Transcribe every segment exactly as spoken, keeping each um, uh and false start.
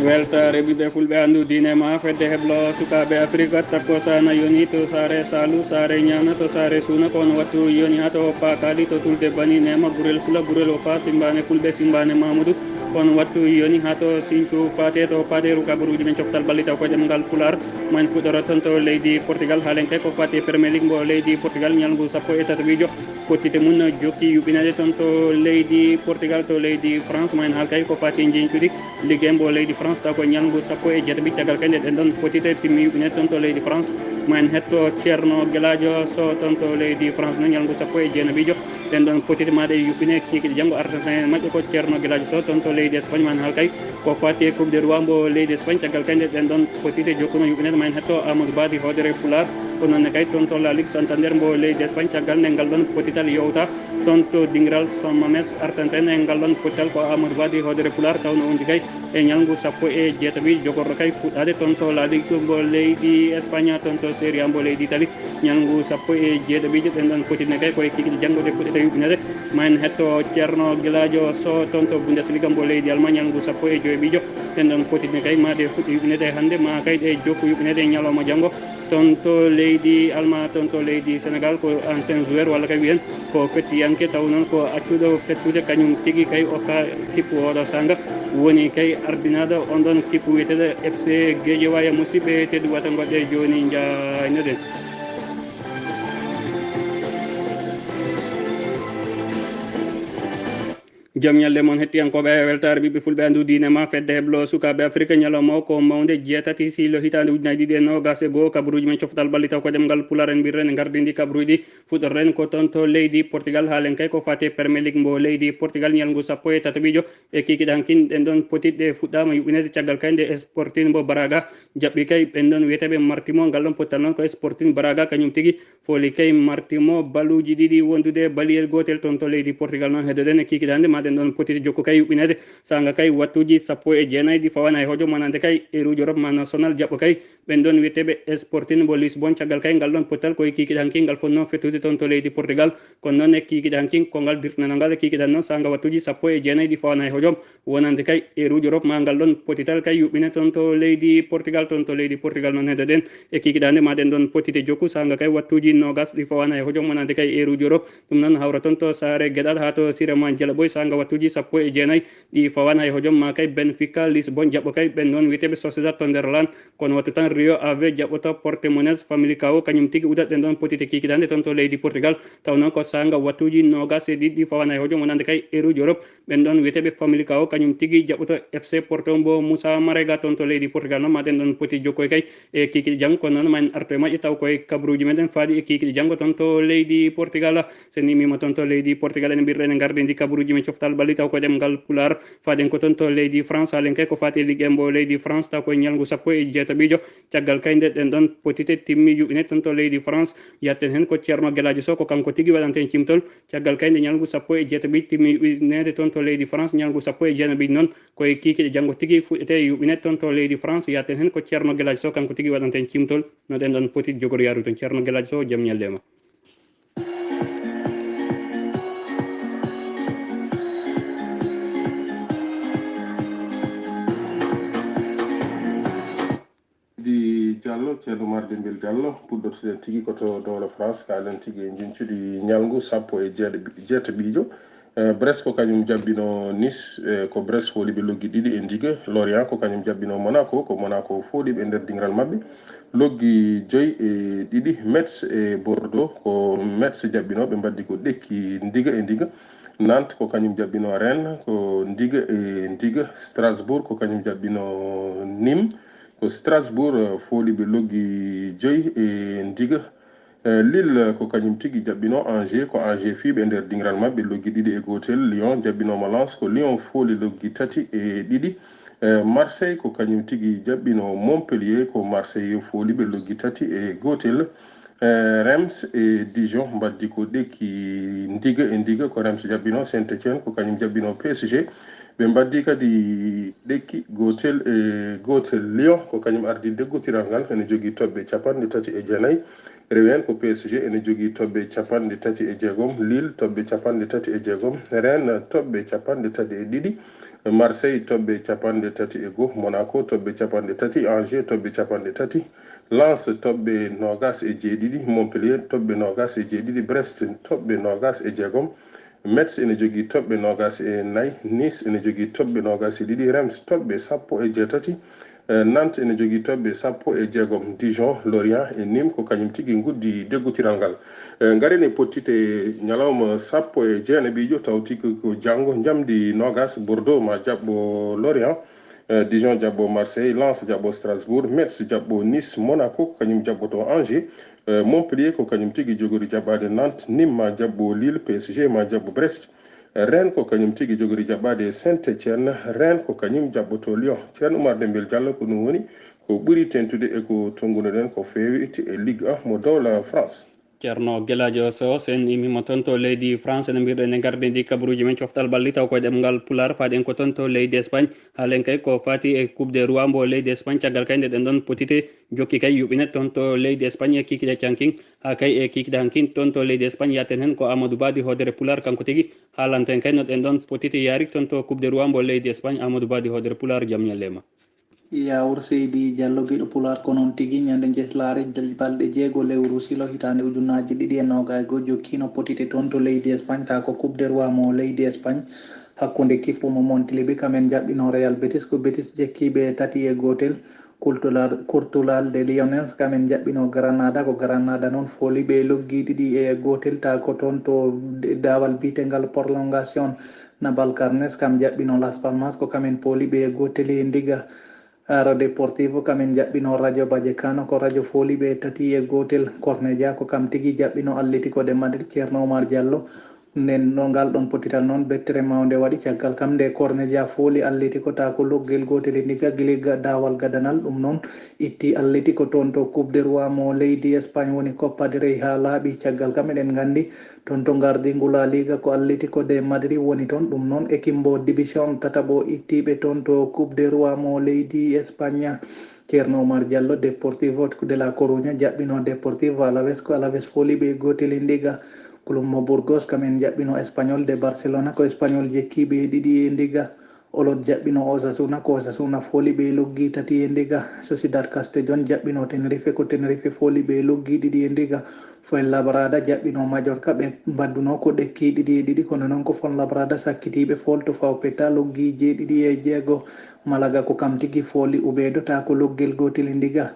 Weltaare ɓiɓɓe fulɓe, anndu diine ma, fedde heblo sukaaɓe Afirika, takko sana yoni to saare Saalu, saare Ñaana, to saare Suuna, ko on wattu yoni haa to Paakaali, to Tulde Bani Neema, Gurel Fula, Gurel Opa, Simbaane Fulɓe, Simbaane Mamudu, ko on wattu yoni haa to Sincu Paate, to Paateeru kabaruuji men coftal balli taw ko ɗemngal Pulaar, ma en fuɗɗoro toon to leydi Portugal, haalen kay ko faati e Premier League mbo leydi Portugal, ñalngu sappo e tataɓiijo, pottite mum jokki yuɓɓineede toon to leydi Portugal, to leydi France, ma en haal kay ko faati e njeñcuɗi Ligue mbo leydi France, taw ko ñalngu sappo e jeetaɓi caggal kay nde ɗen ɗon potite timmi yuɓɓineede toon to leydi France. Ma en hetto Ceerno Gelaajo Sow toon to leydi France no ñalngu sappo e jeenaɓiijo. Ɗen ɗon potite maaɗe yuɓɓine kiikiiɗe janngo artata heen majje ko Ceerno Gelaajo Sow toon to leydi Espagne. Ma en haal kay ko faati e Coupe de Roi mbo leydi Espagne caggal kay nde ɗen ɗon potite jokkuno yuɓɓineede. Ma en hetto Amadou Badi hoodere Pulaar. Ko noon ne kay toon to La Ligue Santander mbo leydi Espagne caggal nde ngal ɗon potital yowta toon to dingiral San Mames artanta en e ngal ɗon pottal ko Amadou Badi hoodere Pulaar tawno wondi kay e ñalngu sappo e jeetaɓi jogorɗo kay fuɗɗaade toon to La Ligue mbo leydi Espagne toon to Serie A mbo leydi Italie ñalngu sappo e jeeɗaɓiijo. Ɗen ɗon potitne kay koye kikiɗe janngo ɗe fuɗɗata yuɓɓinede. Ma en hetto Ceerno Gelaajo Sow toon to Bundesliga mbo leydi Allemagne ñalngu sappo e joyɓiijo. Ɗen ɗon potitne kay ma ɗe fuɗɗi yuɓɓinede hannde ma kay ɗe jokku yuɓɓinede e ñalawma janngo. Toon to leydi Alma, toon to leydi Sénégal ko ancien joueur walla kay wiyen ko fettiyanke taw noon ko accuɗo fettude kañum tigi kay okka kippu oɗo sanga woni kay ardinaɗo on ɗon kippu wiyeteɗo F C Guédiawaye. Musidɓe teddu wata goɗɗe jooni njaynoɗen. Jam ñalle mon hettiyankooɓe e weltaare ɓiɓɓe fulɓe anndu diine ma fedde heblo sukaaɓe Afrika ñalawma o ko mawnde jeetati siilo hitaande ujunaaji ɗiɗi e noogas e goo kabaruuji men coftal balli taw ko ɗemngal Pulaar en mbirren e ngardindi kabaruuji ɗi fuɗɗorren ko toon to leydi Portugal haalen kay ko faati e Premier League mbo leydi Portugal ñalngu sappo e tataɓiijo e kiikiiɗe hankin ɗen ɗon potitɗe fuɗɗaama yuɓɓineede caggal kay nde Sporting mbo Braga jaɓɓi kay ɓen ɗon wiyeteeɓe martimo ngal ɗon pottal noon ko Sporting Braga kañum tigi Fooli kay marti mo baluuji ɗiɗi wondude baliyel gootel toon to leydi Portugal noon heddoɗen e kiikiɗe hannde maɗen ɗon potiti jokku kay yuɓɓineede saanga kay wattuuji sappo e jeenayi ɗi fawaani hay hojom wonande kay eruuji Europe ma national jaɓɓo kay ɓen ɗon wiyeteeɓe Sporting mbo Lisbon caggal kay ngal ɗon pottal koye kiikiɗe hanki ngal fotnoo fettude toon to leydi Portugal kono noon e kiikiɗe hanki ko ngal dirtinanoo ngal e kiikiɗe noon saanga wattuuji sappo e jeenayi ɗi fawaani hay hojom wonande kay eruuji Europe ma ngal ɗon potital kay yuɓɓine toon to leydi Portugal toon to leydi Portugal noon heddoɗen e kiikiɗaande maɗen ɗon potite jokku saanga kay wattuuji noogas ɗi fawaani hay hojom wonande kay eruuji Europe ɗum noon hawra toon to saare geɗal haa to sirema jalaɓoy saanga wattuuji sappo e jeenayi ɗi fawaani hay hojom ma kay Benfica Lisbon jaɓɓo kay ɓen noon wiyeteeɓe Sociedad to nder lan kono wattu tan Rio Ave jaɓɓoto Portimonense Famalicão kañum tigi udat ɗen ɗon potite kiikiɗaande toon to leydi Portugal taw noon ko saanga wattuuji noogas e ɗiɗi ɗi fawaani hay hojom wonande kay eruuji Europe ɓen ɗon wiyeteeɓe Famalicão kañum tigi jaɓɓoto F C Porto mbo Moussa Marega toon to leydi Portugal noon maɗen ɗon poti jokkoy kay e kiikiɗe janngo kono noon ma en arto e majje taw koye kabaruuji meɗen faaɗi e kiikiɗe janngo toon to leydi Portugal. So ni mima toon to leydi Portugal ene mbirɗen e ngardi ndi kabaruuji men coftal ɓalli taw ko ɗemngal Pulaar faaɗen ko toon to leydi France haalen kay ko faati e Ligue mbo leydi France taw koye ñalngu sappo e jeetaɓiijo caggal kay nde ɗen ɗon potite timmi yuɓɓine toon to leydi France yatten heen ko Ceerno Gelaajo Sow ko kanko tigi waɗanta en cimtol caggal kay nde ñalngu sappo e jeetaɓiijo timmi yuɓɓineede toon to leydi France ñalngu sappo e jeenaɓiijo noon koye kiikiɗe janngo tigi fuɗɗete yuɓɓine toon to leydi France yatten heen ko Ceerno Gelaajo Sow kanko tigi waɗanta en cimtol no ɗen ɗon poti jogori yaarude toon Ceerno Gelaajo Sow jam ñalle ma. Di Diallo, Ceerno Oumar Dembel Diallo, puɗɗortuɗen tigi ko to dowla France, kaalen tigi e njincudi ñalngu sappo e jeetaɓiijo. Brest ko kañum jabbino Nice, ko Brest fooliɓe loggi ɗiɗi e ndiga. Lorient ko kañum jabbino Monaco, ko Monaco fooliɓe nder dingiral maɓɓe loggi joyi e ɗiɗi. Metz e Bordeaux ko Metz jabbino, ɓe mbaddi ko ɗekki ndiga e ndiga. Nantes ko kañum jabbino Rennes ko ndiga e ndiga. Strasbourg ko kañum jabbino Nîmes, ko Strasbourg fooliɓe loggi joyi e ndiga. Lille ko kañum tigi jaɓɓino Angers, ko Angers fiiɓe nder dingiral maɓɓe loggi ɗiɗi e gootel. Lyon jaɓɓinooma Lens, ko Lyon fooli loggi tati e ɗiɗi. Marseille ko kañum tigi jaɓɓino Montpellier, ko Marseille fooli ɓe loggi tati e gootel. Reims e Dijon mbaddi ko ɗekki ndiga e ndiga, ko Reims jaɓɓino Saint-Étienne, ko kañum jaɓɓino P S G. Ɓe mbaddi kadi ɗekki gootel e gootel. Lyon ko kañum ardii deggotiral ngal, ene jogii toɓɓe capanɗe tati e jeenayi. Rewi heen ko P S G ene jogii toɓɓe capanɗe tati e jeegom, Lille toɓɓe capanɗe tati e jeegom, Rennes toɓɓe capanɗe tati e ɗiɗi, Marseille toɓɓe capanɗe tati e goho, Monaco toɓɓe capanɗe tati, Angers toɓɓe capanɗe tati, Lens toɓɓe noogaas e jeeɗiɗi, Montpellier toɓɓe noogaas e jeeɗiɗi, Brest toɓɓe noogaas e jeegom, Metz ene jogii toɓɓe noogaas e nayi, Nice ene jogii toɓɓe noogaas e ɗiɗi, Reims toɓɓe sappo e jeetati, eh, Nantes ene jogii toɓɓe sappo e jeegom, Dijon, Lorient e Nîmes ko kañum tigi nguddi deggotiral ngal. Eh, ngaren e pottite ñalawma sappo e jeenaɓiijo, tawti ko, ko janngo njamndi noogaas, Bordeaux ma jaɓɓo Lorient, eh, Dijon jaɓɓo Marseille, Lens jaɓɓo Strasbourg, Metz jaɓɓo Nice, Monaco ko kañum jaɓɓoto Angers, eh, Montpellier ko kañum tigi jogori jaɓɓaade Nantes, Nîmes ma jaɓɓo Lille, P S G ma jaɓɓo Brest, Rennes ko kañum tigi jogori jaɓɓaade Saint-Étienne, Rennes ko kañum jaɓɓoto Lyon. Ceerno Oumar Dembel Diallo, ko ɗum woni ko ɓuri teeŋtude e ko tonngunoɗen ko feewiti e Ligue un mo dowla France. Ceerno Gelaajo Sow, so en immima toon to leydi France, no mbiruɗen e ngardi ndi kabaruuji men coftal ɓalli, taw koye ɗemngal Pulaar, faaɗen ko toon to leydi Espagne. Haalen kay ko faati e Coupe des Rois mbo leydi Espagne, caggal kay nde ɗen ɗon potite jokki kay yuɓɓine toon to leydi Espagne e kikiɗe cankin. Haa kay e kikiɗe hankin toon to leydi Espagne, yaaten heen ko Amadou Badi Hoodere Pulaar, kanko tigi haalanten kay no ɗen ɗon potite yaari toon to Coupe des Rois mbo leydi Espagne. Amadou Badi Hoodere Pulaar, jam ñalle ma. Yaawur seydi Diallo, giɗo Pulaar, ko noon tigi, ñande njeslaare, balɗe jeego lewru silo hitaande ujunnaaji ɗiɗi e noogaas e go'o, jokkiino potite toon to leydi Espagne, taa ko Coupe des Rois mo leydi Espagne, hakkunde kippu mo Montilivi, kamen jaɓɓino Real Betis, ko Betis jekkiiɓe tati e gootel, Courtois, Courtois de Lyonnais, kamen jaɓɓino Granada, ko Granada noon fooli ɓe loggi ɗiɗi e gootel, taa ko toon to daawal biyetengal prolongation, Navalcarnés kam jaɓɓino Las Palmas, ko kamen pooli ɓe e gootel e ndiga. Aro Deportivo kamen jaɓɓino Rayo Vallecano, ko Rayo fooli ɓe tati e gootel. Cornellà ko kam tigi jaɓɓino Atlético de Madrid, Ceerno Oumar Diallo. Nden no ngal ɗon potital noon bettere mawnde waɗi, caggal kam nde Cornellà fooli Atlético taa ko loggel gootel e ndiga gila ga-, daawal gadanal, ɗum noon itti Atlético toon to Coupe des Rois mo leydi Espagne woni Copa del Rey haa laaɓi. Caggal kam eɗen nganndi toon to ngardiingu La Liga ko Atlético de Madrid woni toon, ɗum noon ekip mbo division tataɓo ittiiɓe toon to Coupe des Rois mo leydi Espagne. Ceerno Oumar Diallo, Deportivo de La Coruña jaɓɓino Deportivo Alaves, ko Alaves fooli ɓe gootel e ndiga. Club mo Burgos kam en jaɓɓino Español de Barcelona, ko Español jekki ɓe ɗiɗi e ndiga. Olot jaɓɓino Osasuna, ko Osasuna fooli ɓe loggi tati e ndiga. Sociedad Castellón jaɓɓino Tenerife, ko Tenerife fooli ɓe loggi ɗiɗi e ndiga. Fuenlabrada jaɓɓino Mallorca, ɓe mbaddunoo ko ɗekki ɗiɗi e ɗiɗi, kono noon ko Fuenlabrada sakkitiiɓe foolto Faupeta loggi jeeɗiɗi e jeego. Malaga ko kam tigi fooli Oviedo taa ko loggel gootel e ndiga.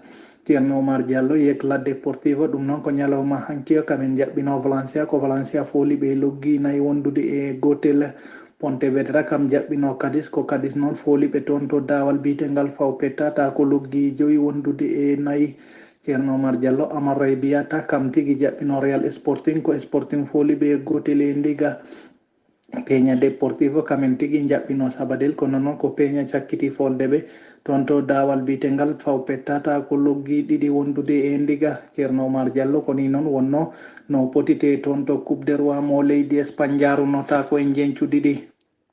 Ceerno Oumar Diallo, Yekla Deportivo, ɗum noon ko ñalawma hanki o, kamen jaɓɓino Valencia, ko Valencia fooli ɓe loggi nayi wondude e gootel. Pontevedra kam jaɓɓino Cadiz, ko Cadiz noon fooli ɓe toon to daawal biyetengal Faupeta taa ko loggi jowi wondude e nayi. Ceerno Oumar Diallo, Amar Ray Biata kam tigi jaɓɓino Real Sporting, ko Sporting fooli ɓe gootel e ndiga. Peña Deportivo kamen tigi jaɓɓino Sabadell, kono noon ko Peña cakkiti foolde ɓe toon to daawal biyetengal Faupeta taa ko loggi ɗiɗi wondude e ndiga. Ceerno Oumar Diallo, ko nii noon wonnoo no potite toon to Coupe des Rois mo leydi Espagne, njaarunoo taa ko e njeñcu ɗiɗi.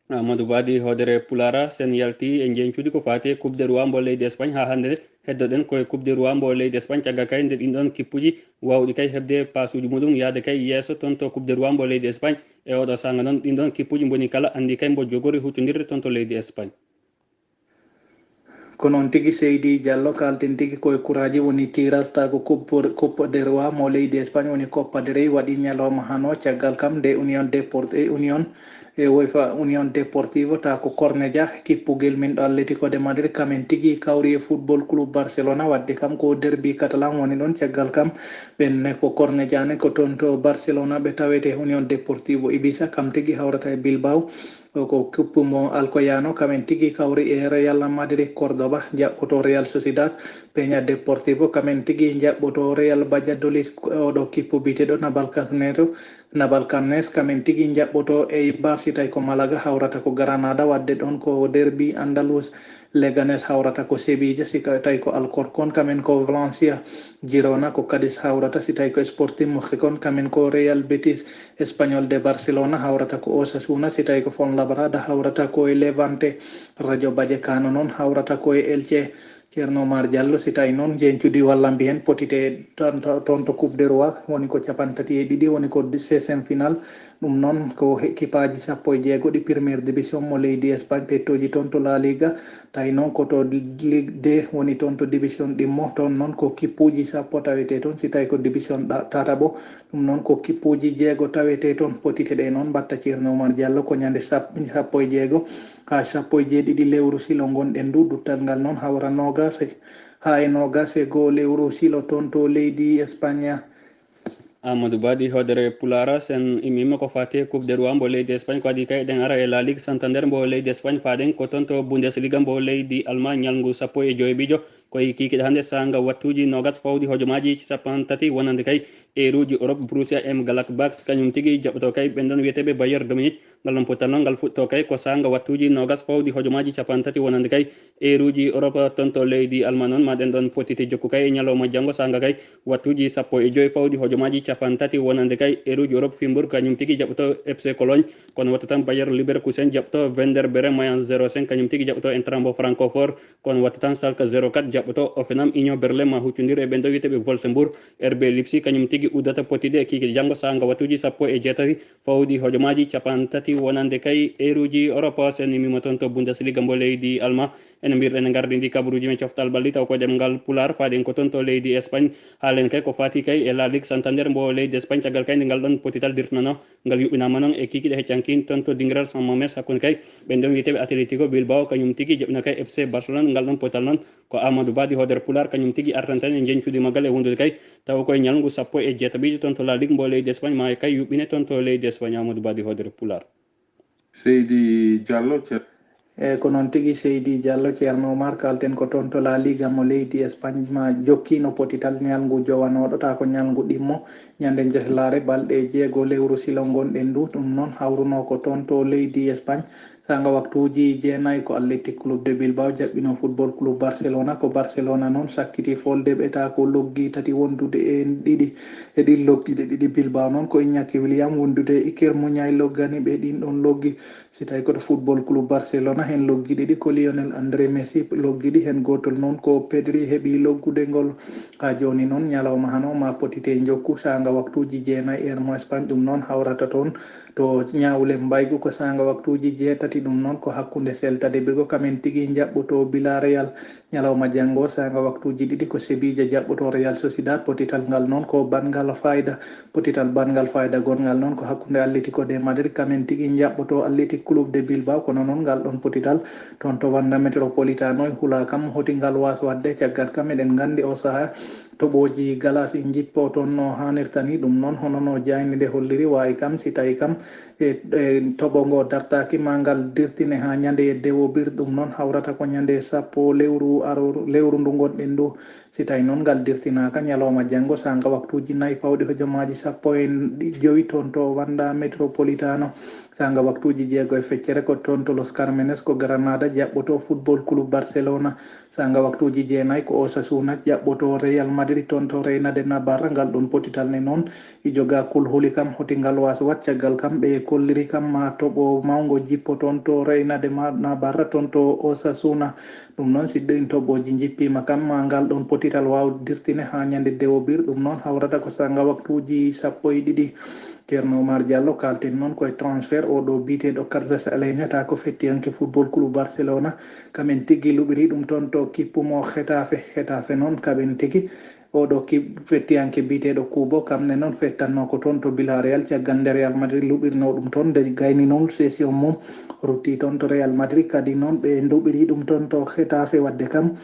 Amadou Badi Hoodere Pulaar, so en yalti e njeñcuuji ko faati e Coupe des Rois mbo leydi Espagne, haa hannde heddoɗen ko e Coupe des Rois mbo leydi Espagne, caggal kay nde ɗin ɗon kippuuji waawɗi kay heɓde paasuuji muɗum yahde kay yeeso toon to Coupe des Rois mbo leydi Espagne. E ooɗoo saanga noon ɗin ɗon kippuuji mboni kala anndi kay mbo jogori huutondirde toon to leydi Espagne. Ko noon tigi, Seydi Diallo, kaalten tigi ko e kuraaji woni tirage taa ko Coupe, Coupe des Rois mo leydi Espagne woni Copa del Rey waɗi ñalawma hano, caggal kam nde Union Deport-, e Union, e woyfa Union Deportivo taa ko Cornellà, kippugel min ɗo Atlético de Madrid, kamen tigi kawri e Football Club Barcelona, waɗde kam ko derby catalan woni ɗon, caggal kam ɓen ne ko Cornellà ne ko toon to Barcelona ɓe tawete, Union Deportivo Ibiza kam tigi hawrata e Bilbao. O ko kippu mo Alcoyano, kamen tigi kawri e Real Madrid. Cordoba jaɓɓoto Real Sociedad, Peña Deportivo kamen tigi jaɓɓoto Real Valladolid. Oɗo kippu biyeteɗo Navalcarnero, Navalcarnés kamen tigi jaɓɓoto Eibar, si tawi ko Malaga hawrata ko Granada, waɗde ɗon ko derby andalus. Leganes hawrata ko Sevilla, si tawi ko Alcorcon, kamen ko Valencia. Girona ko Cadiz hawrata, si tawi ko Sporting Morcicon, kamen ko Real Betis. Español de Barcelona hawrata ko Osasuna, si tawi ko Fuenlabrada hawrata ko e Levante. Rayo Vallecano noon hawrata ko e Elche. Ceerno Omar Diallo, si tawi noon njeñcudi walla mbiyen potite toon to, toon to Coupe de Roi, woni ko capanɗe tati e ɗiɗi, woni ko seizième final. Ɗum noon ko équipeaji sappo e jeego ɗi première division mo leydi Espagne, pettooji toon to La Liga. Tawi noon ko to Ligue deux woni toon to division ɗimmo, toon noon ko kippuuji sappo tawetee toon. Si tawi ko division ɗa-, tataɓo, ɗum noon ko kippuuji jeego tawetee toon. Potite ɗe noon mbaɗta Ceerno Omar Diallo ko ñande sap-, sappo e jeego haa sappo e jeeɗiɗi lewru silo ngonɗen ndu. Duttal ngal noon hawra noogas e, haa e noogas e goo lewru silo toon to leydi Espagne. Amadou Badi, hoodere Pulaar, sen immima ko fati e Coupe de Roi mbo leydi Espagne, ko adii kay eɗen ara e La Ligue Santander mbo leydi Espagne, faaɗen ko toon to Bundesliga mbo leydi Allemagne, ñalngu sappo e joy ɓijo. Ko e kikiɗe hannde saanga wattuuji noogas fawdi hojomaaji capanɗe tati wonande kay eeruuji Europe, Borussia Mönchengladbach kañum tigi jaɓɓoto kay ɓen ɗon wiyeteeɓe Bayern de Munich. Ngal ɗon pottal noon ngal fuɗɗo kay ko saanga wattuuji noogas fawdi hojomaaji capanɗe tati wonande kay eeruuji Europe toon to leydi Allemagne noon. Ma ɗen ɗon potite jokku kay e ñalawma janngo saanga kay wattuuji sappo e joy fawdi hojomaaji capanɗe tati wonande kay eeruuji Europe, Freiburg kañum tigi jaɓɓoto F C Cologne. Kono watta tan Bayer Leverkusen jaɓɓoto Werder Bremen, Mayence zéro cinq kañum tigi jaɓɓoto Eintracht mbo Francfort. Kono watta tan Schalke zéro quatre jaɓɓoto Hoffenheim, Union Berlin ma huccondir e ɓen ɗo wiyeteeɓe Wolfsburg. R B Leipzig kañum tigi uddata pottiɗe e kikiɗe janngo saanga wattuuji sappo e jeetati fawdi hojomaaji capanɗe tati wonande kay eeruuji Europe. Sen immima toon to Bundesliga mbo leydi Allemagne. Ene mbiyɗen, ene ngardi ndi kabaruuji men coftal ɓalli, taw ko ɗemngal Pulaar, faaɗen ko toon to leydi Espagne. Haalen kay ko fati kay e La Ligue Santander mbo leydi Espagne, caggal kay nde ngal ɗon pottital dirtinanoo. Ngal yuɓɓinaama noon e kikiɗe heccankin toon to Dingiral San Mames, hakkunde kay ɓen ɗon wiyeteeɓe Atletico Bilbao kañum tigi jaɓɓina kay F C Barcelone. Ngal ɗon pottal noon ko Amadou Badi, hoodere Pulaar, kañum tigi artanten e njeñcudi maggal e wondude kay, tawa koye ñalngu sappo e jeetaɓijo toon to La Ligue mbo leydi Espagne, ma kay yuɓɓine toon to leydi Espagne. Amadou Badi, hoodere Pulaar. Seydi Diallo, Cer- Eey, ko noon tigi, Seydi Diallo, Ceerno Omar, kaalten ko toon to La Liga mo leydi Espagne, ma jokkiino pottital ñalngu jowanooɗo, taa ko ñalngu ɗimmo, ñande njahalaare, balɗe jeego lewru silo ngonɗen ndu. Ɗum noon hawrunoo ko toon to leydi Espagne, saanga waktuuji jeenayi ko Athletic Club de Bilbao jaɓɓino Football Club Barcelona. Ko Barcelona noon sakkiti folde ɓe, taa ko loggi tati wondude e ɗiɗi, e ɗin loggiɗe ɗiɗi. Bilbao noon ko Iñaki William wondude e Iker Muñay loggani ɓe ɗin ɗon loggi. Si tawi ko to Football Club Barcelona, heen loggi ɗiɗi ko Lionel André Messi loggi ɗi, heen gootol noon ko Pedri heɓi loggude ngol. Haa jooni noon, ñalawma hano ma potite njokku saanga waktuuji jeenayi heure mo Espagne, ɗum noon hawrata toon to ñawle mbaygu ko saanga waktuuji jeetati, ɗum noon ko hakkunde Celta de Vigo kamen tigi njaɓɓoto Villarreal. Ñalawma janngo, saanga waktuuji ɗiɗi ko Sevilla jaɓɓoto Real Sociedad. Pottital ngal noon ko banngal fayda. Pottital banngal fayda gonngal noon ko hakkunde Atletico de Madrid, kamen tigi njaɓɓoto Athletic Club de Bilbao. Kono noon ngal ɗon pottital toon to Wanda Metropolitano e hula kam hoti ngal waas waɗde. Caggal kam eɗen nganndi o saha toɓooji galas e njippo toon no haanirta ni. Ɗum noon hono no jaaynde nde holliri, waawi kam si tawi kam e, e toɓo ngo dartaaki, ma ngal dirtine haa ñande e dewo bir. Ɗum noon hawrata ko ñande sappo lewru aro, lewru ndu ngonɗen ndu. Si tawi noon ngal dirtinaaka, ñalawma janngo, saanga waktuuji nayi pawɗi hojomaaji sappo e jowi toon to Wanda Metropolitano, saanga waktuuji jeego e feccere ko toon to Los Carmenes, ko Granada jaɓɓoto Football Club Barcelona. Saanga waktuuji jeenayi ko Osasuna jaɓɓoto Real Madrid toon to Reina de Navarra. Ngal ɗon pottital ne noon e joga kulhuli kam hoti ngal waas waɗ. Caggal kam ɓe kolliri kam ma toɓo mawngo jippo toon to Reina de Ma-, Navarra toon to Osasuna. Ɗum noon, si ɗin toɓɓooji njippiima kam, ma ngal ɗon pottital waaw dirtine haa ñande dewo bir. Ɗum noon hawrata ko saanga waktuuji sappo e ɗiɗi. Ceerno Omar Diallo, kaalten noon koye transfert oo ɗo biyeteeɗo Carles Alenya, taa ko fettiyanke Football Club Barcelona. Kamen tigi luɓiri ɗum toon to kippu mo Getafe. Getafe noon kaɓen tigi. Oo ɗo ki-, fettiyanke biyeteeɗo Kubo, kam ne noon fettanno ko toon to Villarreal, caggal nde Real Madrid luɓirno ɗum toon, nde gayni noon session mum rutti toon to Real Madrid. Kadi noon ɓe nduɓiri ɗum toon to Getafe, waɗde kam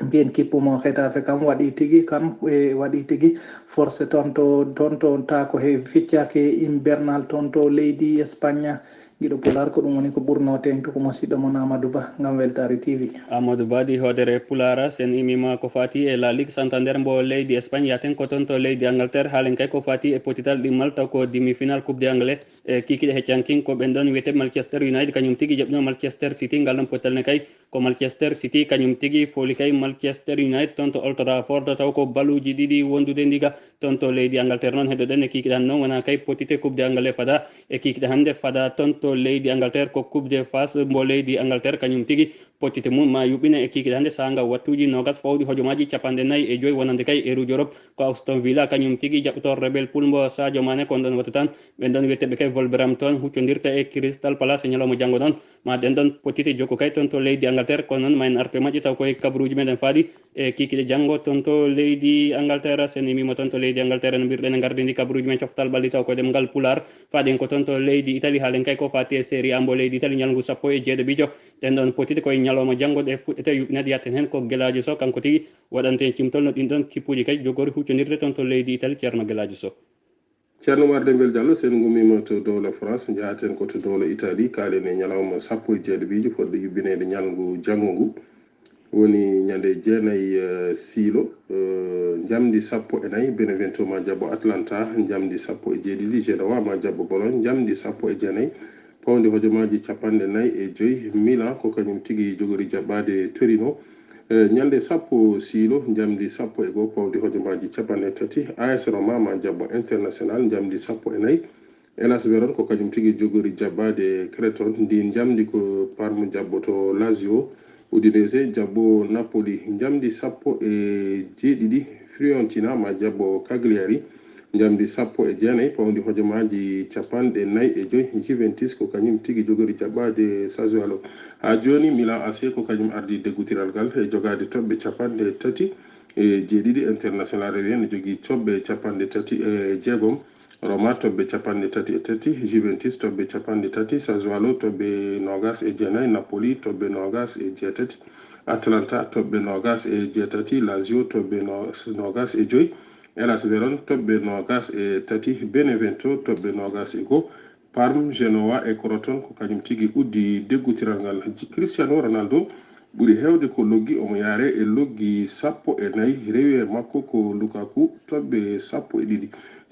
mbiyen kippu mo Getafe kam waɗi tigi, kam e waɗi tigi force toon to, toon to, taa ko he ficcake hivernal toon to leydi Espagne. Giɗo Pulaar, ko ɗum woni ko ɓurno teeŋtude ko musiɗɗo mon Amadou Ba ngam Weltaare T V. Amadou Ba, di hoodere Pulaar, sen immima ko fati e La Ligue Santander mbo leydi Espagne, yaaten ko toon to leydi Angleterre, haalen kay ko fati e pottital ɗimmal taw ko demi-final Coupe d'Anglais. E kikiɗe heccankin ko ɓen ɗon wiyete Manchester United, kañum tigi jaɓɓino Manchester City. Ngal ɗon pottal ne kay ko Manchester City kañum tigi fooli kay Manchester United toon to Old Trafford, taw ko baluuji ɗiɗi wondude ndiga. Toon to leydi Angleterre noon, heddoɗen e kikiɗe hannde noon, wona kay pottital Coupe d'Anglais fada. E kikiɗe hannde fada toon to leydi Angleterre ko Coupe de Fas mbo leydi Angleterre, kañum tigi Pottite mum ma yuɓɓine e kiikiɗe hannde saanga wattuuji noogas fawɗi hojomaaji capanɗe nayi e joyi wonande kay e Rouge Europe. Ko Aston Villa kañum tigi jaɓɓotoo Rebel Pool mbo Sadio Mané kon ɗon watta tan. Ɓen ɗon wiyeteeɓe kay Wolverhampton huccondirta e Crystal Palace e ñalawma janngo ɗon. Ma ɗen ɗon pottite jokku kay toon to leydi Angleterre, kono noon ma en artu e majje taw koye kabaruuji meɗen faaɗi e kiikiɗe janngo toon to leydi Angleterre. Sen immiima toon to leydi Angleterre no mbirɗen e ngardi ndi kabaruuji men coftal ɓalli taw koye ɗemngal Pulaar. Faaɗen ko toon to leydi Italie, haalen kay ko faati e Serie A mbo leydi Italie ñalngu sappo e jeeɗiɗiijo. Ɗen ɗon pottite koye ñalawma janngo ɗe fuɗɗete yuɓɓineede. Yatten heen ko Gelaajo Sow, kanko tigi waɗante en cimtol no ɗin ɗon kippuuji kay jogori huccondirde toon to leydi Italie, Ceerno Gelaajo Sow. Ceerno Umar Dembel Diallo, sen ngummiima to dowla France, njahaten ko to dowla Italie, kaalen e ñalawma sappo e jeeɗiɗiijo fotde yuɓɓineede ñalngu janngo ngu. Woni ñande jeenayi, eh, siilo, eh, njamndi sappo e nayi, Benevento ma jaɓɓo Atalanta, njamndi sappo e jeeɗiɗi, Genoa ma jaɓɓo Bologne, njamndi sappo e jeenayi, pawndi hojomaaji capanɗe nayi e joyi, Milan ko kañum tigi jogori jaɓɓaade Torino, eh, ñande sappo siilo, njamndi sappo e goo, pawndi hojomaaji capanɗe tati, A S Roma ma jaɓɓo International, njamndi sappo e nayi, Hellas Verona ko kañum tigi jogori jaɓɓaade Crotone. Ndin njamndi ko Parme jaɓɓoto Lazio, Udinese jaɓɓo Napoli. Njamndi sappo e jeeɗiɗi, Fiorentina ma jaɓɓo Cagliari. Njamndi sappo e jeenayi, pawndi hojomaaji capanɗe nayi e joyi, Juventus ko kañum tigi jogori jaɓɓaade Sassuolo. Haa jooni Milan A C ko kañum ardii deggutiral ngal e jogaade toɓɓe capanɗe tati e jeeɗiɗi. International rewi heen, ne jogii toɓɓe capanɗe tati e jeegom. Roma toɓɓe capanɗe tati e tati, Juventus toɓɓe capanɗe tati, Sassuolo toɓɓe noogas e jeenayi, Napoli toɓɓe noogas e jeetati, Atalanta toɓɓe noogas e jeetati, Lazio toɓɓe no-, noogas e joyi, Hellas Verona toɓɓe noogas e tati, Benevento toɓɓe noogas e goo, Parme, Genoa e Crotone ko kañum tigi uddi deggutiral ngal. Cristiano Ronaldo ɓuri heewde ko loggi, omo yaare e loggi sappo e nayi, rewi e makko ko Lukaku, toɓɓe sappo e ɗiɗi.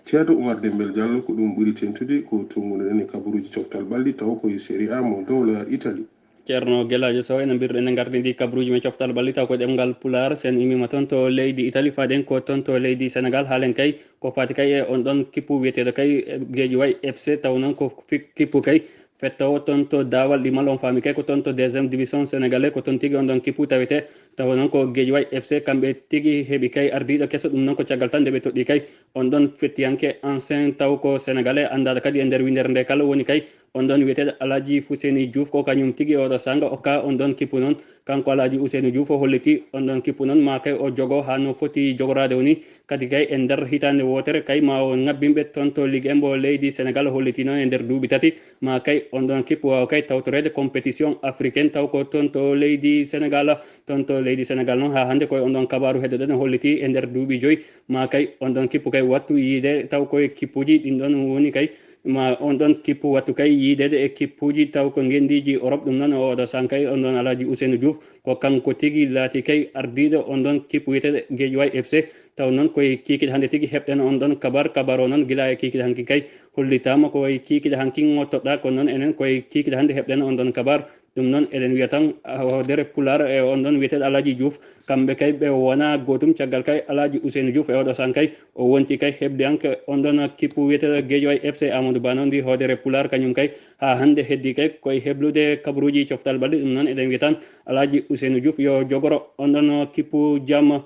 Ceerno Umar Dembel Diallo, ko ɗum ɓuri teeŋtude, ko to ngonɗen e kabaruuji coftal ɓalli, taw ko e Serie A mo dowla Italie. Ceerno Gelaajo Sow, ene mbirɗen e ngardi ndi kabaruuji men coftal ɓalli, taw ko ɗemngal Pulaar, sen immiima toon to leydi Italie, faaɗen ko toon to leydi Senegal, haalen kay ko faati kay e on ɗon kippu wiyeteeɗo kay Guédiawaye F C, taw noon ko fi-, kippu kay fettoowo toon to Daawal Ɗimmal, on faami kay ko toon to deuxième division sénégalais, ko toon tigi on ɗon kippu tawetee. Tawa noon ko Guédiawaye F C, kamɓe tigi heɓi kay ardiiɗo keso, ɗum noon ko caggal tan nde ɓe toɗɗii kay on ɗon fettiyanke ancien taw ko sénégalais, anndaaɗo kadi e nder winndere nde kala, woni kay on ɗon wiyeteeɗo Alaaji Fuseni Diouf, ko kañum tigi oɗo saanga okka on ɗon kippu noon. Kanko Alaaji Ousseynou Diouf o holliti on ɗon kippu noon ma kay o jogo haa no foti jogoraade woni. Kadi kay e nder hitaande wootere kay ma o ŋabbinɓe toon to Ligue un mbo leydi Senegal, holliti noon e nder duuɓi tati ma kay on ɗon kippu waawa kay tawtoreede compétition africaine taw ko toon to leydi Senegal. Toon to leydi Senegal noon haa hannde koye on ɗon kabaaru heddoɗen holliti e nder duuɓi joyi ma kay on ɗon kippu kay wattu yiide taw koye kippuuji ɗin ɗon woni kay ma on ɗon kippu wattu kay yiideede e kippuuji taw ko ngenndiiji Europe. Ɗum noon o oɗo saanga kay on ɗon Alaaji Ousseynou Diouf ko kanko tigi laati kay ardiiɗo on ɗon kippu wiyeteeɗo Guédiawaye F C. Taw noon koye kiikiiɗe hannde tigi heɓɗen on ɗon kabaar. Kabaar o noon gila e kiikiiɗe hanki kay hollitaama ko e kiikiiɗe hanki ngottoɗaa, kono noon enen koye kiikiiɗe hannde heɓɗen on ɗon kabaar. Ɗum noon eɗen wiya tan hoodere Pulaar e on ɗon wiyeteeɗo Alaaji Diouf, kamɓe kay ɓe wona gootum. Caggal kay Alaaji Ousseynou Diouf e oɗo saanga kay o wonti kay heɓdiyanke on ɗon kippu wiyeteeɗo Guédiawaye F C. Amadou Ba noon ndi hoodere Pulaar kañum kay haa hannde heddi kay koye heblude kabaruuji coftal ɓalli. Ɗum noon eɗen wiya tan Alaaji Ousseynou Diouf yo jogoro on ɗon kippu jam.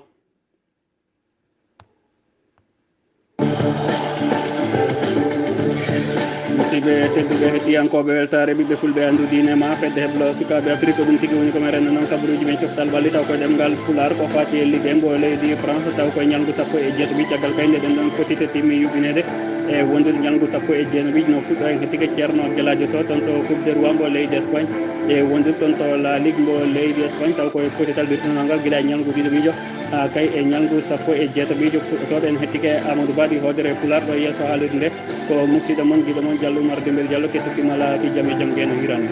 Musidɓe tedduɓe, heɗiyankooɓe weltaare ɓiɓɓe fulɓe anndu diine ma fedde heblo sukaaɓe Afrik, ko ɗum tigi woni ko men renndo noon kabaruuji men coftal ɓalli taw koye ɗemngal Pulaar ko faati e Ligue un mbo leydi France taw koye ñalngu sappo e jeetati caggal kay nde ɗen ɗon pottite timmi yuɓɓineede e wondude ñalngu sappo e jeenayi no fuɗɗo en hettike Ceerno Gelaajo Sow toon to Coupe de Roi mbo leydi Espagne e wondude toon to La Ligue mbo leydi Espagne taw koye pottital birtinal ngal gila e ñalngu ɗiɗo miijo haa kay e ñalngu sappo e jeetati miijo fuɗɗotooɗo en hettike Amadou Ba ɗi hoodere Pulaar ɗo yeeso haalirde nde ko musiɗɗo mon giɗo mon Diallo Oumar Dembel Diallo kettotiima laaki jam e jam geno hirano.